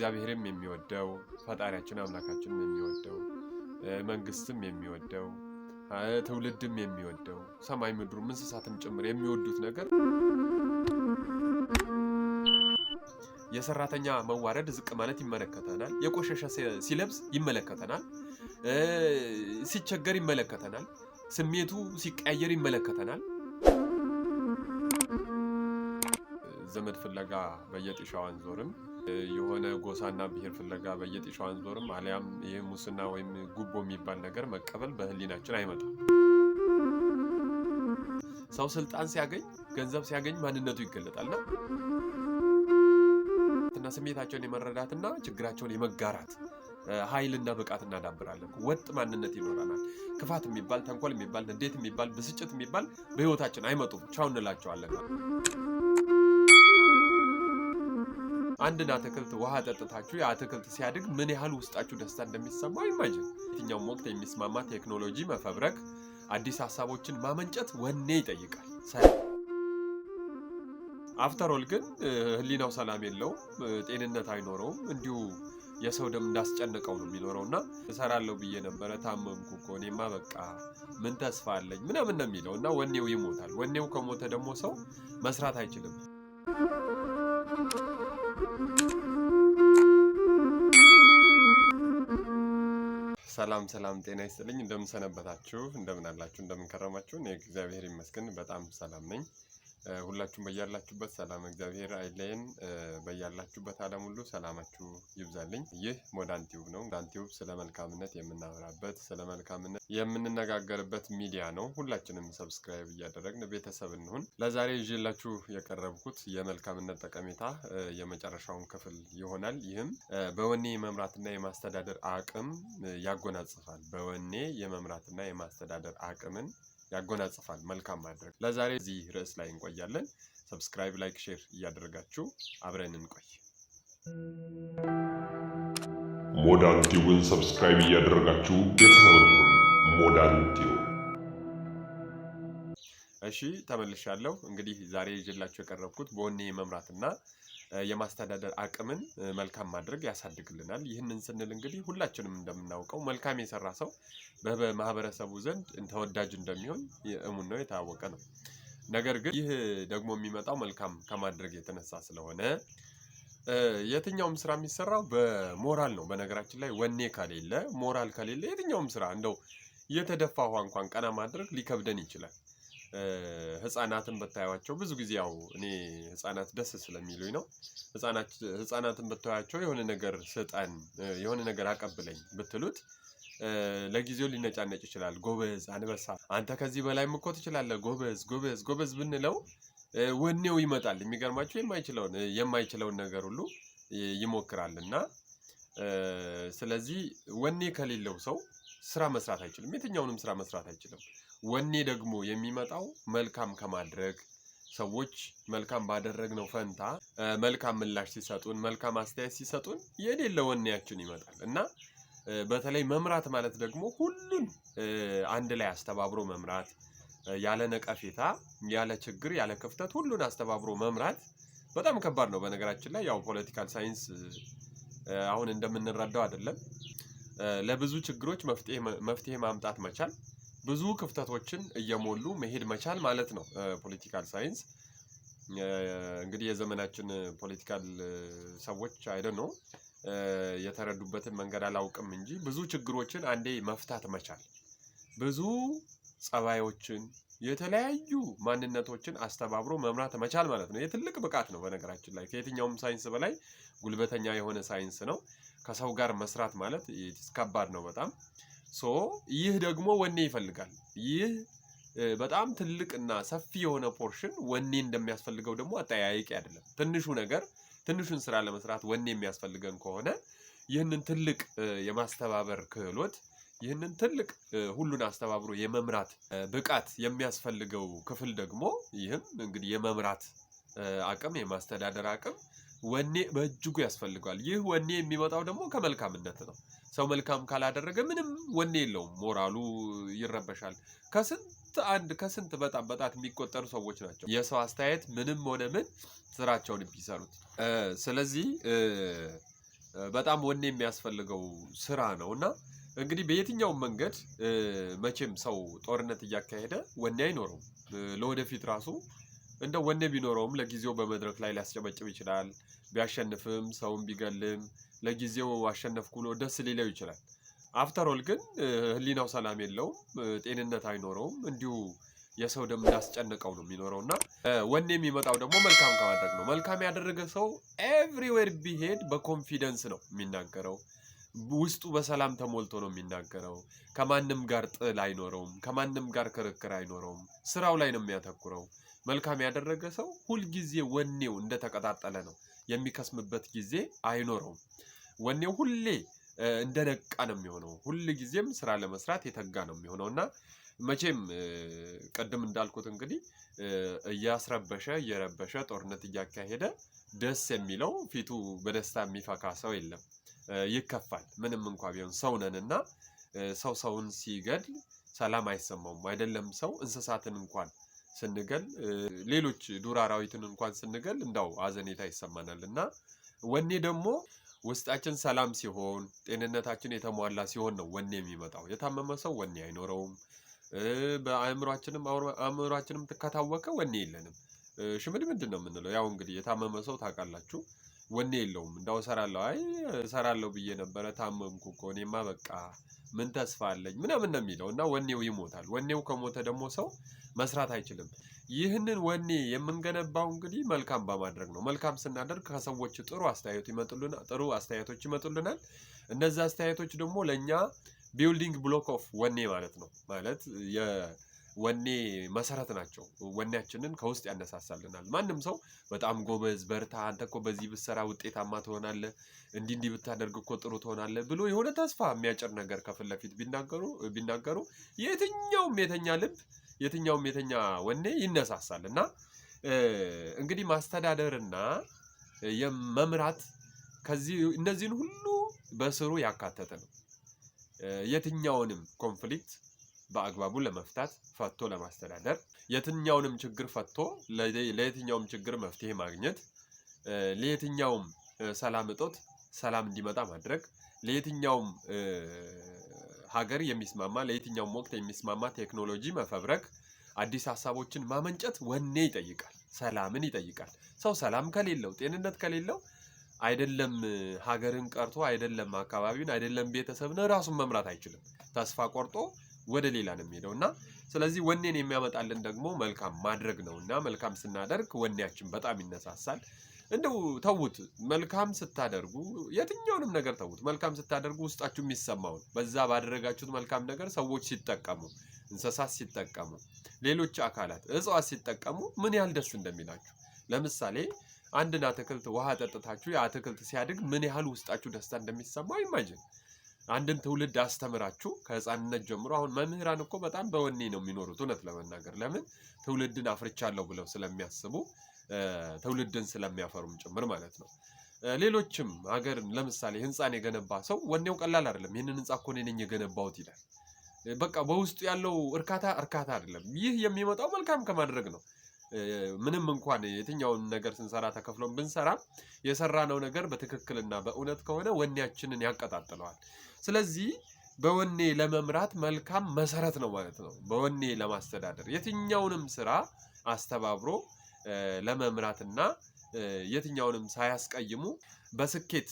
እግዚአብሔርም የሚወደው፣ ፈጣሪያችን አምላካችንም የሚወደው፣ መንግስትም የሚወደው፣ ትውልድም የሚወደው፣ ሰማይ ምድሩም እንስሳትም ጭምር የሚወዱት ነገር የሰራተኛ መዋረድ ዝቅ ማለት ይመለከተናል። የቆሸሸ ሲለብስ ይመለከተናል። ሲቸገር ይመለከተናል። ስሜቱ ሲቀያየር ይመለከተናል። ዘመድ ፍለጋ በየጢሻው አንዞርም። የሆነ ጎሳና ብሔር ፍለጋ በየጢሻው አንዞርም። አሊያም ይህ ሙስና ወይም ጉቦ የሚባል ነገር መቀበል በህሊናችን አይመጣም። ሰው ስልጣን ሲያገኝ፣ ገንዘብ ሲያገኝ ማንነቱ ይገለጣልና እና ስሜታቸውን የመረዳትና ችግራቸውን የመጋራት ኃይልና ብቃት እናዳብራለን። ወጥ ማንነት ይኖረናል። ክፋት የሚባል፣ ተንኮል የሚባል፣ ንዴት የሚባል፣ ብስጭት የሚባል በህይወታችን አይመጡም። ቻው እንላቸዋለን። አንድን አትክልት ውሃ ጠጥታችሁ የአትክልት ሲያድግ ምን ያህል ውስጣችሁ ደስታ እንደሚሰማ imagine። የትኛውም ወቅት የሚስማማ ቴክኖሎጂ መፈብረክ፣ አዲስ ሀሳቦችን ማመንጨት ወኔ ይጠይቃል። After all ግን ህሊናው ሰላም የለውም፣ ጤንነት አይኖረውም። እንዲሁ የሰው ደም እንዳስጨነቀው ነው የሚኖረው። እና እሰራለሁ ብዬ ነበረ፣ ታመምኩ እኮ፣ እኔማ በቃ ምን ተስፋ አለኝ ምናምን ነው የሚለው እና ወኔው ይሞታል። ወኔው ከሞተ ደግሞ ሰው መስራት አይችልም። ሰላም ሰላም፣ ጤና ይስጥልኝ። እንደምን ሰነበታችሁ? እንደምን አላችሁ? እንደምን ከረማችሁ? እኔ እግዚአብሔር ይመስገን በጣም ሰላም ነኝ። ሁላችሁም በያላችሁበት ሰላም እግዚአብሔር አይለየን። በያላችሁበት ዓለም ሁሉ ሰላማችሁ ይብዛልኝ። ይህ ሞዳን ቲዩብ ነው። ሞዳን ቲዩብ ስለ መልካምነት የምናወራበት፣ ስለ መልካምነት የምንነጋገርበት ሚዲያ ነው። ሁላችንም subscribe እያደረግን ቤተሰብ እንሁን። ለዛሬ ይዤላችሁ የቀረብኩት የመልካምነት ጠቀሜታ የመጨረሻውን ክፍል ይሆናል። ይህም በወኔ የመምራትና የማስተዳደር አቅም ያጎናጽፋል። በወኔ የመምራትና የማስተዳደር አቅምን ያጎናጽፋል መልካም ማድረግ። ለዛሬ እዚህ ርዕስ ላይ እንቆያለን። Subscribe፣ like፣ share እያደረጋችሁ አብረን እንቆይ። ሞዳን ቲዩብን subscribe እያደረጋችሁ ቤተሰብ እንሁን። ሞዳን ቲዩብ። እሺ፣ ተመልሻለሁ። እንግዲህ ዛሬ ይዤላችሁ የቀረብኩት በወኔ የመምራትና የማስተዳደር አቅምን መልካም ማድረግ ያሳድግልናል። ይህንን ስንል እንግዲህ ሁላችንም እንደምናውቀው መልካም የሰራ ሰው በማህበረሰቡ ዘንድ ተወዳጅ እንደሚሆን እሙን ነው፣ የታወቀ ነው። ነገር ግን ይህ ደግሞ የሚመጣው መልካም ከማድረግ የተነሳ ስለሆነ የትኛውም ስራ የሚሰራው በሞራል ነው። በነገራችን ላይ ወኔ ከሌለ፣ ሞራል ከሌለ የትኛውም ስራ እንደው የተደፋ ውሃ እንኳን ቀና ማድረግ ሊከብደን ይችላል። ህፃናትን ብታዩዋቸው ብዙ ጊዜ፣ ያው እኔ ህፃናት ደስ ስለሚሉኝ ነው። ህፃናትን ብታዩዋቸው የሆነ ነገር ስጠን፣ የሆነ ነገር አቀብለኝ ብትሉት ለጊዜው ሊነጫነጭ ይችላል። ጎበዝ አንበሳ፣ አንተ ከዚህ በላይም እኮ ትችላለህ፣ ጎበዝ ጎበዝ ጎበዝ ብንለው ወኔው ይመጣል። የሚገርማችሁ የማይችለውን የማይችለውን ነገር ሁሉ ይሞክራል። እና ስለዚህ ወኔ ከሌለው ሰው ስራ መስራት አይችልም። የትኛውንም ስራ መስራት አይችልም። ወኔ ደግሞ የሚመጣው መልካም ከማድረግ፣ ሰዎች መልካም ባደረግነው ፈንታ መልካም ምላሽ ሲሰጡን፣ መልካም አስተያየት ሲሰጡን የሌለ ወኔያችን ይመጣል። እና በተለይ መምራት ማለት ደግሞ ሁሉን አንድ ላይ አስተባብሮ መምራት፣ ያለ ነቀፌታ፣ ያለ ችግር፣ ያለ ክፍተት ሁሉን አስተባብሮ መምራት በጣም ከባድ ነው። በነገራችን ላይ ያው political science አሁን እንደምንረዳው አይደለም። ለብዙ ችግሮች መፍትሄ ማምጣት መቻል፣ ብዙ ክፍተቶችን እየሞሉ መሄድ መቻል ማለት ነው። Political science እንግዲህ የዘመናችን political ሰዎች አይደል ነው የተረዱበትን መንገድ አላውቅም እንጂ ብዙ ችግሮችን አንዴ መፍታት መቻል፣ ብዙ ጸባዮችን፣ የተለያዩ ማንነቶችን አስተባብሮ መምራት መቻል ማለት ነው። የትልቅ ብቃት ነው። በነገራችን ላይ ከየትኛውም ሳይንስ በላይ ጉልበተኛ የሆነ ሳይንስ ነው። ከሰው ጋር መስራት ማለት ከባድ ነው በጣም። So ይህ ደግሞ ወኔ ይፈልጋል። ይህ በጣም ትልቅና ሰፊ የሆነ portion ወኔ እንደሚያስፈልገው ደግሞ አጠያያቂ አይደለም። ትንሹ ነገር፣ ትንሹን ስራ ለመስራት ወኔ የሚያስፈልገን ከሆነ ይህንን ትልቅ የማስተባበር ክህሎት፣ ይህንን ትልቅ ሁሉን አስተባብሮ የመምራት ብቃት የሚያስፈልገው ክፍል ደግሞ ይህም እንግዲህ የመምራት አቅም፣ የማስተዳደር አቅም ወኔ በእጅጉ ያስፈልገዋል። ይህ ወኔ የሚመጣው ደግሞ ከመልካምነት ነው። ሰው መልካም ካላደረገ ምንም ወኔ የለውም፣ ሞራሉ ይረበሻል። ከስንት አንድ፣ ከስንት በጣም በጣት የሚቆጠሩ ሰዎች ናቸው የሰው አስተያየት ምንም ሆነ ምን ስራቸውን የሚሰሩት። ስለዚህ በጣም ወኔ የሚያስፈልገው ስራ ነው። እና እንግዲህ በየትኛውም መንገድ መቼም ሰው ጦርነት እያካሄደ ወኔ አይኖረውም። ለወደፊት ራሱ እንደ ወኔ ቢኖረውም ለጊዜው በመድረክ ላይ ሊያስጨበጭብ ይችላል። ቢያሸንፍም፣ ሰውን ቢገልም፣ ለጊዜው አሸነፍኩ ብሎ ደስ ሊለው ይችላል። After all ግን ህሊናው ሰላም የለውም፣ ጤንነት አይኖረውም። እንዲሁ የሰው ደም እንዳስጨነቀው ነው የሚኖረው። እና ወኔ የሚመጣው ደግሞ መልካም ከማድረግ ነው። መልካም ያደረገ ሰው everywhere ቢሄድ በ confidence ነው የሚናገረው። ውስጡ በሰላም ተሞልቶ ነው የሚናገረው። ከማንም ጋር ጥል አይኖረውም። ከማንም ጋር ክርክር አይኖረውም። ስራው ላይ ነው የሚያተኩረው። መልካም ያደረገ ሰው ሁልጊዜ ወኔው እንደተቀጣጠለ ነው። የሚከስምበት ጊዜ አይኖረውም። ወኔው ሁሌ እንደነቃ ነው የሚሆነው። ሁል ጊዜም ስራ ለመስራት የተጋ ነው የሚሆነው። እና መቼም ቅድም እንዳልኩት እንግዲህ እያስረበሸ፣ እየረበሸ፣ ጦርነት እያካሄደ ደስ የሚለው፣ ፊቱ በደስታ የሚፈካ ሰው የለም። ይከፋል። ምንም እንኳ ቢሆን ሰው ነንና ሰው ሰውን ሲገድል ሰላም አይሰማውም። አይደለም ሰው፣ እንስሳትን እንኳን ስንገል፣ ሌሎች ዱር አራዊትን እንኳን ስንገል እንዳው አዘኔታ ይሰማናል። እና ወኔ ደግሞ ውስጣችን ሰላም ሲሆን፣ ጤንነታችን የተሟላ ሲሆን ነው ወኔ የሚመጣው። የታመመ ሰው ወኔ አይኖረውም። በአእምሯችንም አእምሯችንም ከታወከ ወኔ የለንም። ሽምድ ምንድን ነው የምንለው? ያው እንግዲህ የታመመ ሰው ታውቃላችሁ፣ ወኔ የለውም። እንዳው እሰራለሁ፣ አይ እሰራለሁ ብዬ ነበረ፣ ታመምኩ እኮ፣ እኔማ በቃ ምን ተስፋ አለኝ ምናምን ነው የሚለው። እና ወኔው ይሞታል። ወኔው ከሞተ ደግሞ ሰው መስራት አይችልም። ይህንን ወኔ የምንገነባው እንግዲህ መልካም በማድረግ ነው። መልካም ስናደርግ ከሰዎች ጥሩ አስተያየት ይመጡልናል፣ ጥሩ አስተያየቶች ይመጡልናል። እነዚህ አስተያየቶች ደግሞ ለእኛ building block of ወኔ ማለት ነው። ማለት የወኔ መሰረት ናቸው። ወኔያችንን ከውስጥ ያነሳሳልናል። ማንም ሰው በጣም ጎበዝ፣ በርታ፣ አንተ እኮ በዚህ ብትሰራ ውጤታማ ትሆናለህ፣ እንዲህ እንዲህ ብታደርግ እኮ ጥሩ ትሆናለህ ብሎ የሆነ ተስፋ የሚያጭር ነገር ከፊት ለፊት ቢናገሩ የትኛውም የተኛ ልብ፣ የትኛውም የተኛ ወኔ ይነሳሳል። እና እንግዲህ ማስተዳደርና የመምራት ከዚህ እነዚህን ሁሉ በስሩ ያካተተ ነው። የትኛውንም conflict በአግባቡ ለመፍታት፣ ፈቶ ለማስተዳደር፣ የትኛውንም ችግር ፈቶ ለየትኛውም ችግር መፍትሄ ማግኘት፣ ለየትኛውም ሰላም እጦት ሰላም እንዲመጣ ማድረግ፣ ለየትኛውም ሀገር የሚስማማ፣ ለየትኛውም ወቅት የሚስማማ ቴክኖሎጂ መፈብረክ፣ አዲስ ሀሳቦችን ማመንጨት ወኔ ይጠይቃል፣ ሰላምን ይጠይቃል። ሰው ሰላም ከሌለው፣ ጤንነት ከሌለው፣ አይደለም ሀገርን ቀርቶ፣ አይደለም አካባቢውን፣ አይደለም ቤተሰብን፣ ራሱን መምራት አይችልም። ተስፋ ቆርጦ ወደ ሌላ ነው የሚሄደው። እና ስለዚህ ወኔን የሚያመጣልን ደግሞ መልካም ማድረግ ነው። እና መልካም ስናደርግ ወኔያችን በጣም ይነሳሳል። እንደው ተዉት፣ መልካም ስታደርጉ፣ የትኛውንም ነገር ተዉት። መልካም ስታደርጉ ውስጣችሁ የሚሰማውን፣ በዛ ባደረጋችሁት መልካም ነገር ሰዎች ሲጠቀሙ፣ እንስሳት ሲጠቀሙ፣ ሌሎች አካላት፣ እጽዋት ሲጠቀሙ ምን ያህል ደስ እንደሚላችሁ። ለምሳሌ አንድን አትክልት ውሃ አጠጥታችሁ ያ አትክልት ሲያድግ ምን ያህል ውስጣችሁ ደስታ እንደሚሰማው imagine። አንድን ትውልድ አስተምራችሁ ከህፃንነት ጀምሮ፣ አሁን መምህራን እኮ በጣም በወኔ ነው የሚኖሩት እውነት ለመናገር። ለምን? ትውልድን አፍርቻለሁ ብለው ስለሚያስቡ፣ ትውልድን ስለሚያፈሩም ጭምር ማለት ነው። ሌሎችም ሀገርን፣ ለምሳሌ ህንፃን የገነባ ሰው ወኔው ቀላል አይደለም። ይህንን ህንፃ እኮ እኔ ነኝ የገነባሁት ይላል። በቃ በውስጡ ያለው እርካታ እርካታ አይደለም። ይህ የሚመጣው መልካም ከማድረግ ነው። ምንም እንኳን የትኛውን ነገር ስንሰራ ተከፍሎን ብንሰራ የሰራነው ነገር በትክክልና በእውነት ከሆነ ወኔያችንን ያቀጣጥለዋል። ስለዚህ በወኔ ለመምራት መልካም መሰረት ነው ማለት ነው። በወኔ ለማስተዳደር፣ የትኛውንም ስራ አስተባብሮ ለመምራትና የትኛውንም ሳያስቀይሙ በስኬት፣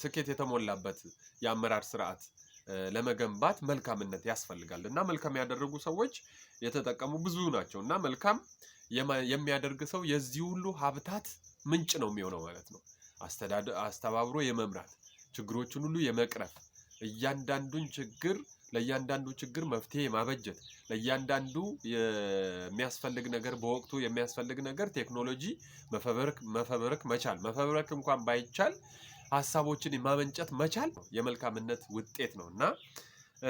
ስኬት የተሞላበት የአመራር ስርዓት ለመገንባት መልካምነት ያስፈልጋል። እና መልካም ያደረጉ ሰዎች የተጠቀሙ ብዙ ናቸው። እና መልካም የሚያደርግ ሰው የዚህ ሁሉ ሀብታት ምንጭ ነው የሚሆነው ማለት ነው። አስተባብሮ የመምራት፣ ችግሮችን ሁሉ የመቅረፍ፣ እያንዳንዱን ችግር፣ ለእያንዳንዱ ችግር መፍትሄ የማበጀት፣ ለእያንዳንዱ የሚያስፈልግ ነገር፣ በወቅቱ የሚያስፈልግ ነገር ቴክኖሎጂ መፈብረክ መቻል፣ መፈብረክ እንኳን ባይቻል ሀሳቦችን የማመንጨት መቻል የመልካምነት ውጤት ነው። እና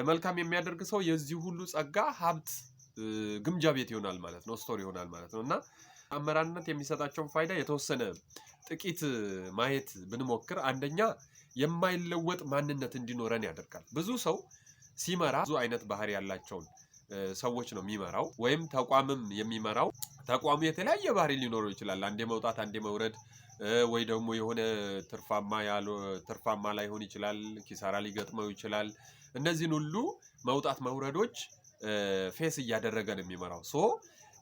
መልካም የሚያደርግ ሰው የዚህ ሁሉ ጸጋ ሀብት ግምጃ ቤት ይሆናል ማለት ነው፣ store ይሆናል ማለት ነው። እና አመራርነት የሚሰጣቸውን ፋይዳ የተወሰነ ጥቂት ማየት ብንሞክር፣ አንደኛ የማይለወጥ ማንነት እንዲኖረን ያደርጋል። ብዙ ሰው ሲመራ ብዙ አይነት ባህሪ ያላቸውን ሰዎች ነው የሚመራው፣ ወይም ተቋምም የሚመራው ተቋሙ የተለያየ ባህሪ ሊኖረው ይችላል። አንዴ መውጣት፣ አንዴ መውረድ፣ ወይ ደግሞ የሆነ ትርፋማ ላይሆን ይችላል፣ ኪሳራ ሊገጥመው ይችላል። እነዚህን ሁሉ መውጣት መውረዶች face እያደረገ ነው የሚመራው። So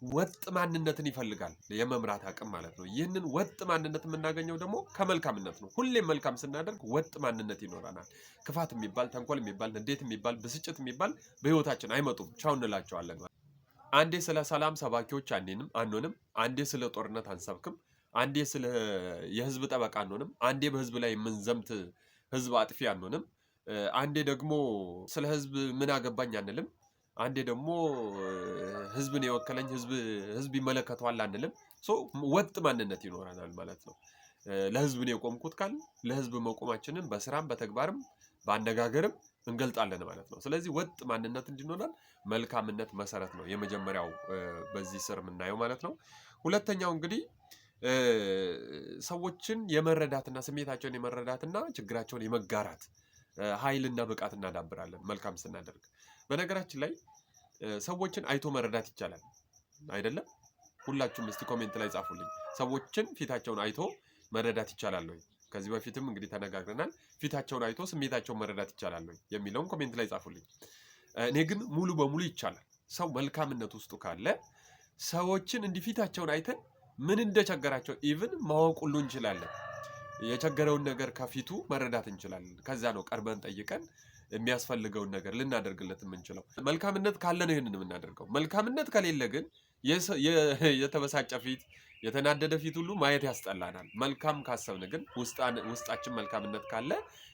ወጥ ማንነትን ይፈልጋል፣ የመምራት አቅም ማለት ነው። ይህንን ወጥ ማንነት የምናገኘው ደግሞ ከመልካምነት ነው። ሁሌም መልካም ስናደርግ ወጥ ማንነት ይኖረናል። ክፋት የሚባል፣ ተንኮል የሚባል፣ ንዴት የሚባል፣ ብስጭት የሚባል በህይወታችን አይመጡም። ቻው እንላቸዋለን። አንዴ ስለ ሰላም ሰባኪዎች አንሆንም፣ አንዴ ስለ ጦርነት አንሰብክም፣ አንዴ ስለ የህዝብ ጠበቃ አንሆንም፣ አንዴ በህዝብ ላይ የምንዘምት ህዝብ አጥፊ አንሆንም፣ አንዴ ደግሞ ስለ ህዝብ ምን አገባኝ አንልም። አንዴ ደግሞ ህዝብን የወከለኝ ህዝብ ይመለከተዋል አንልም። So ወጥ ማንነት ይኖረናል ማለት ነው። ለህዝብ ነው የቆምኩት ካልን ለህዝብ መቆማችንን በስራም በተግባርም በአነጋገርም እንገልጣለን ማለት ነው። ስለዚህ ወጥ ማንነት እንዲኖረን መልካምነት መሰረት ነው፣ የመጀመሪያው በዚህ ስር የምናየው ማለት ነው። ሁለተኛው እንግዲህ ሰዎችን የመረዳትና ስሜታቸውን የመረዳትና ችግራቸውን የመጋራት ኃይልና ብቃት እናዳብራለን መልካም ስናደርግ። በነገራችን ላይ ሰዎችን አይቶ መረዳት ይቻላል አይደለም? ሁላችሁም እስቲ comment ላይ ጻፉልኝ። ሰዎችን ፊታቸውን አይቶ መረዳት ይቻላል ወይ? ከዚህ በፊትም እንግዲህ ተነጋግረናል። ፊታቸውን አይቶ ስሜታቸውን መረዳት ይቻላል ወይ የሚለውን comment ላይ ጻፉልኝ። እኔ ግን ሙሉ በሙሉ ይቻላል። ሰው መልካምነት ውስጡ ካለ ሰዎችን እንዲህ ፊታቸውን አይተን ምን እንደቸገራቸው even ማወቅ ሁሉ እንችላለን። የቸገረውን ነገር ከፊቱ መረዳት እንችላለን። ከዛ ነው ቀርበን ጠይቀን የሚያስፈልገውን ነገር ልናደርግለት የምንችለው። መልካምነት ካለ ነው ይህንን የምናደርገው። መልካምነት ከሌለ ግን የተበሳጨ ፊት፣ የተናደደ ፊት ሁሉ ማየት ያስጠላናል። መልካም ካሰብን ግን፣ ውስጣችን መልካምነት ካለ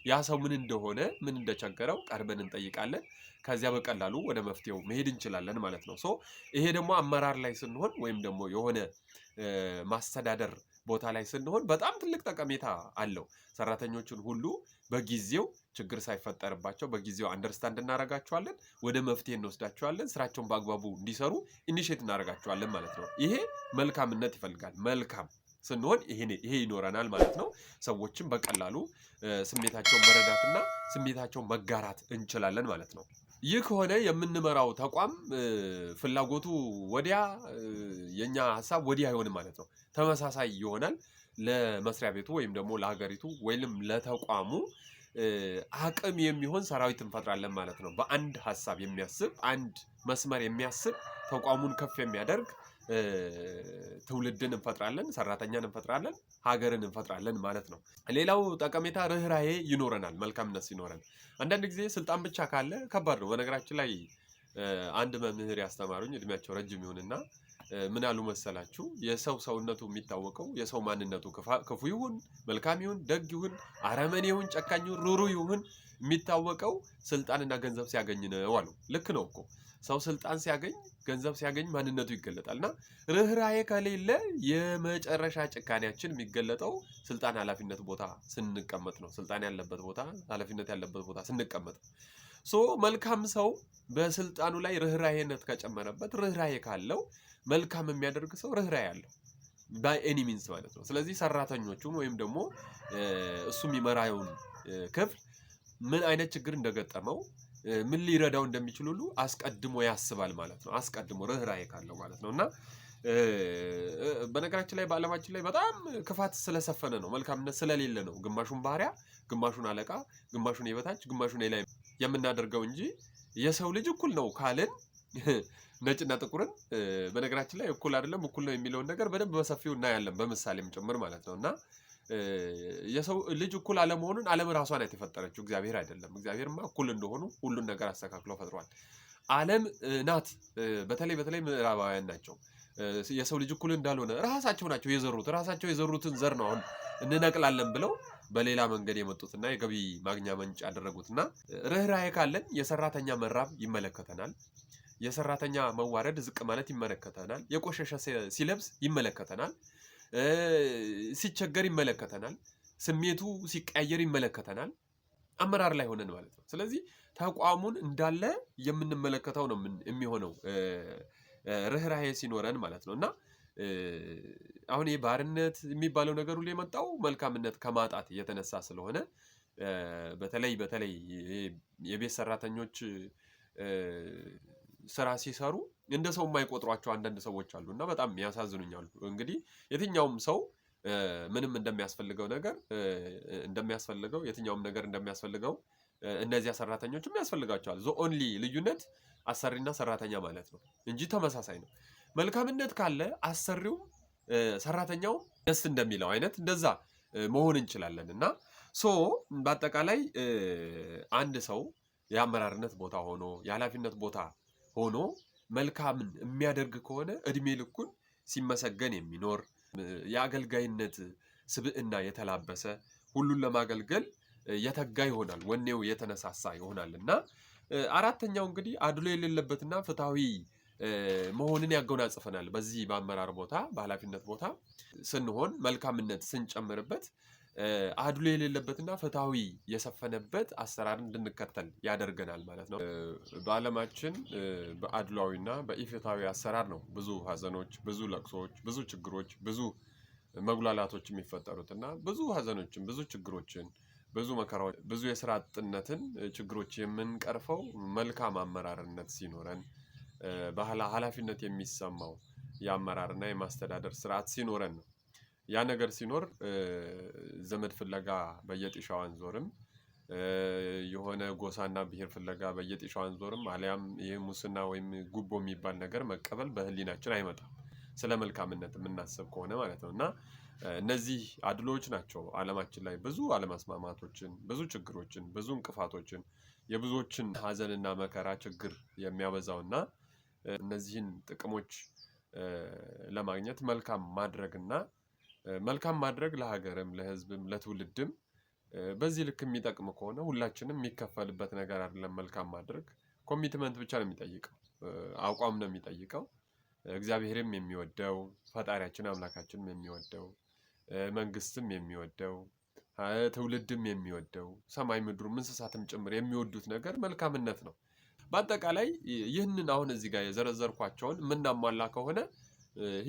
ያ ሰው ምን እንደሆነ፣ ምን እንደቸገረው ቀርበን እንጠይቃለን። ከዚያ በቀላሉ ወደ መፍትሄው መሄድ እንችላለን ማለት ነው። So ይሄ ደግሞ አመራር ላይ ስንሆን ወይም ደግሞ የሆነ ማስተዳደር ቦታ ላይ ስንሆን በጣም ትልቅ ጠቀሜታ አለው። ሰራተኞቹን ሁሉ በጊዜው ችግር ሳይፈጠርባቸው በጊዜው understand እናደርጋቸዋለን፣ ወደ መፍትሄ እንወስዳቸዋለን፣ ስራቸውን በአግባቡ እንዲሰሩ initiate እናደርጋቸዋለን ማለት ነው። ይሄ መልካምነት ይፈልጋል። መልካም ስንሆን ይሄ ይኖረናል ማለት ነው። ሰዎችን በቀላሉ ስሜታቸውን መረዳትና ስሜታቸውን መጋራት እንችላለን ማለት ነው። ይህ ከሆነ የምንመራው ተቋም ፍላጎቱ ወዲያ የኛ ሀሳብ ወዲያ አይሆንም ማለት ነው። ተመሳሳይ ይሆናል። ለመስሪያ ቤቱ ወይም ደግሞ ለሀገሪቱ ወይም ለተቋሙ አቅም የሚሆን ሰራዊት እንፈጥራለን ማለት ነው። በአንድ ሀሳብ የሚያስብ፣ አንድ መስመር የሚያስብ፣ ተቋሙን ከፍ የሚያደርግ ትውልድን እንፈጥራለን፣ ሰራተኛን እንፈጥራለን፣ ሀገርን እንፈጥራለን ማለት ነው። ሌላው ጠቀሜታ ርኅራሄ ይኖረናል። መልካምነት ሲኖረን አንዳንድ ጊዜ ስልጣን ብቻ ካለ ከባድ ነው። በነገራችን ላይ አንድ መምህር ያስተማሩኝ፣ እድሜያቸው ረጅም ይሁንና፣ ምን አሉ መሰላችሁ? የሰው ሰውነቱ የሚታወቀው፣ የሰው ማንነቱ ክፉ ይሁን መልካም ይሁን፣ ደግ ይሁን አረመኔ ይሁን፣ ጨካኝ ይሁን ሩሩ ይሁን የሚታወቀው ስልጣንና ገንዘብ ሲያገኝ ነው አሉ። ልክ ነው እኮ። ሰው ስልጣን ሲያገኝ፣ ገንዘብ ሲያገኝ ማንነቱ ይገለጣል። እና ርኅራሄ ከሌለ የመጨረሻ ጭካኔያችን የሚገለጠው ስልጣን ኃላፊነት ቦታ ስንቀመጥ ነው። ስልጣን ያለበት ቦታ፣ ኃላፊነት ያለበት ቦታ ስንቀመጥ። So መልካም ሰው በስልጣኑ ላይ ርኅራሄነት ከጨመረበት፣ ርኅራሄ ካለው፣ መልካም የሚያደርግ ሰው ርኅራሄ አለው by any means ማለት ነው። ስለዚህ ሰራተኞቹን ወይም ደግሞ እሱ የሚመራውን ክፍል ምን አይነት ችግር እንደገጠመው፣ ምን ሊረዳው እንደሚችል ሁሉ አስቀድሞ ያስባል ማለት ነው። አስቀድሞ ርኅራሄ ካለው ማለት ነው። እና በነገራችን ላይ በዓለማችን ላይ በጣም ክፋት ስለሰፈነ ነው፣ መልካምነት ስለሌለ ነው። ግማሹን ባሪያ፣ ግማሹን አለቃ፣ ግማሹን የበታች፣ ግማሹን የላይ የምናደርገው እንጂ የሰው ልጅ እኩል ነው ካልን ነጭና ጥቁርን በነገራችን ላይ እኩል አይደለም፣ እኩል ነው የሚለውን ነገር በደንብ በሰፊው እናያለን፣ በምሳሌም ጭምር ማለት ነው። እና የሰው ልጅ እኩል አለመሆኑን ዓለም ራሷ ናት የፈጠረችው፣ እግዚአብሔር አይደለም። እግዚአብሔርማ እኩል እንደሆኑ ሁሉን ነገር አስተካክሎ ፈጥሯል። ዓለም ናት፣ በተለይ በተለይ ምዕራባውያን ናቸው። የሰው ልጅ እኩል እንዳልሆነ ራሳቸው ናቸው የዘሩት። ራሳቸው የዘሩትን ዘር ነው አሁን እንነቅላለን ብለው በሌላ መንገድ የመጡትና የገቢ ማግኛ ምንጭ ያደረጉትና ርኅራኄ ካለን የሰራተኛ መራብ ይመለከተናል። የሰራተኛ መዋረድ፣ ዝቅ ማለት ይመለከተናል። የቆሸሸ ሲለብስ ይመለከተናል። ሲቸገር ይመለከተናል። ስሜቱ ሲቀያየር ይመለከተናል። አመራር ላይ ሆነን ማለት ነው። ስለዚህ ተቋሙን እንዳለ የምንመለከተው ነው የሚሆነው ርኅራሄ ሲኖረን ማለት ነው። እና አሁን ይህ ባርነት የሚባለው ነገር ሁሉ የመጣው መልካምነት ከማጣት የተነሳ ስለሆነ በተለይ በተለይ የቤት ሰራተኞች ስራ ሲሰሩ እንደ ሰው የማይቆጥሯቸው አንዳንድ ሰዎች አሉ እና በጣም ያሳዝኑኛል። እንግዲህ የትኛውም ሰው ምንም እንደሚያስፈልገው ነገር እንደሚያስፈልገው፣ የትኛውም ነገር እንደሚያስፈልገው እነዚያ ሰራተኞችም ያስፈልጋቸዋል። The only ልዩነት አሰሪና ሰራተኛ ማለት ነው እንጂ ተመሳሳይ ነው። መልካምነት ካለ አሰሪውም ሰራተኛውም ደስ እንደሚለው አይነት እንደዛ መሆን እንችላለን። እና so በአጠቃላይ አንድ ሰው የአመራርነት ቦታ ሆኖ፣ የኃላፊነት ቦታ ሆኖ መልካምን የሚያደርግ ከሆነ እድሜ ልኩን ሲመሰገን የሚኖር፣ የአገልጋይነት ስብዕና የተላበሰ፣ ሁሉን ለማገልገል የተጋ ይሆናል። ወኔው የተነሳሳ ይሆናል። እና አራተኛው እንግዲህ አድሎ የሌለበትና ፍትሐዊ መሆንን ያጎናጽፈናል። በዚህ በአመራር ቦታ፣ በኃላፊነት ቦታ ስንሆን መልካምነት ስንጨምርበት አድሎ የሌለበትና ፍትሐዊ የሰፈነበት አሰራር እንድንከተል ያደርገናል ማለት ነው። በዓለማችን በአድሏዊና በኢፍትሐዊ አሰራር ነው ብዙ ሀዘኖች፣ ብዙ ለቅሶዎች፣ ብዙ ችግሮች፣ ብዙ መጉላላቶች የሚፈጠሩት። እና ብዙ ሀዘኖችን፣ ብዙ ችግሮችን፣ ብዙ መከራዎች፣ ብዙ የስራ አጥነትን ችግሮች የምንቀርፈው መልካም አመራርነት ሲኖረን፣ ኃላፊነት የሚሰማው የአመራርና የማስተዳደር ስርዓት ሲኖረን ነው። ያ ነገር ሲኖር ዘመድ ፍለጋ በየጢሻው አንዞርም። የሆነ ጎሳና ብሔር ፍለጋ በየጢሻው አንዞርም። አሊያም ይህ ሙስና ወይም ጉቦ የሚባል ነገር መቀበል በህሊናችን አይመጣም። ስለ መልካምነት የምናስብ ከሆነ ማለት ነው። እና እነዚህ አድሎዎች ናቸው አለማችን ላይ ብዙ አለመስማማቶችን፣ ብዙ ችግሮችን፣ ብዙ እንቅፋቶችን፣ የብዙዎችን ሀዘንና መከራ ችግር የሚያበዛውና እነዚህን ጥቅሞች ለማግኘት መልካም ማድረግና መልካም ማድረግ ለሀገርም፣ ለህዝብም፣ ለትውልድም በዚህ ልክ የሚጠቅም ከሆነ ሁላችንም የሚከፈልበት ነገር አይደለም። መልካም ማድረግ commitment ብቻ ነው የሚጠይቀው፣ አቋም ነው የሚጠይቀው። እግዚአብሔርም የሚወደው፣ ፈጣሪያችን አምላካችንም የሚወደው፣ መንግስትም የሚወደው፣ ትውልድም የሚወደው፣ ሰማይ ምድሩም እንስሳትም ጭምር የሚወዱት ነገር መልካምነት ነው። በአጠቃላይ ይህንን አሁን እዚህ ጋር የዘረዘርኳቸውን የምናሟላ ከሆነ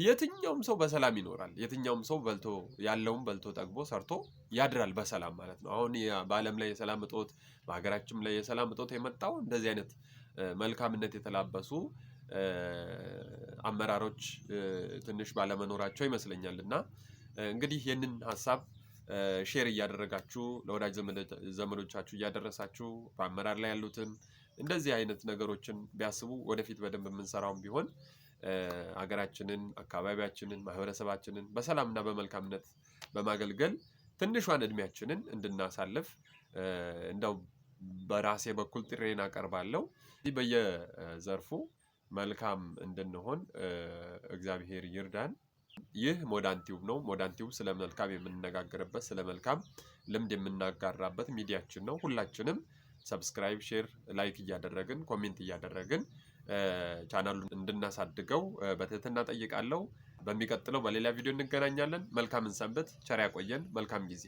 የትኛውም ሰው በሰላም ይኖራል። የትኛውም ሰው በልቶ ያለውን በልቶ ጠግቦ ሰርቶ ያድራል በሰላም ማለት ነው። አሁን በዓለም ላይ የሰላም እጦት፣ በሀገራችን ላይ የሰላም እጦት የመጣው እንደዚህ አይነት መልካምነት የተላበሱ አመራሮች ትንሽ ባለመኖራቸው ይመስለኛል። እና እንግዲህ ይህንን ሀሳብ share እያደረጋችሁ ለወዳጅ ዘመዶቻችሁ እያደረሳችሁ በአመራር ላይ ያሉትን እንደዚህ አይነት ነገሮችን ቢያስቡ ወደፊት በደንብ የምንሰራውም ቢሆን ሀገራችንን፣ አካባቢያችንን፣ ማህበረሰባችንን በሰላምና በመልካምነት በማገልገል ትንሿን እድሜያችንን እንድናሳልፍ እንደው በራሴ በኩል ጥሪዬን አቀርባለሁ። በየዘርፉ መልካም እንድንሆን እግዚአብሔር ይርዳን። ይህ ሞዳን ቲዩብ ነው። ሞዳን ቲዩብ ስለ መልካም የምንነጋገርበት፣ ስለ መልካም ልምድ የምናጋራበት ሚዲያችን ነው። ሁላችንም subscribe፣ share፣ like እያደረግን፣ comment እያደረግን ቻናሉን እንድናሳድገው በትህትና ጠይቃለሁ። በሚቀጥለው በሌላ ቪዲዮ እንገናኛለን። መልካም እንሰንብት። ቸር ያቆየን። መልካም ጊዜ።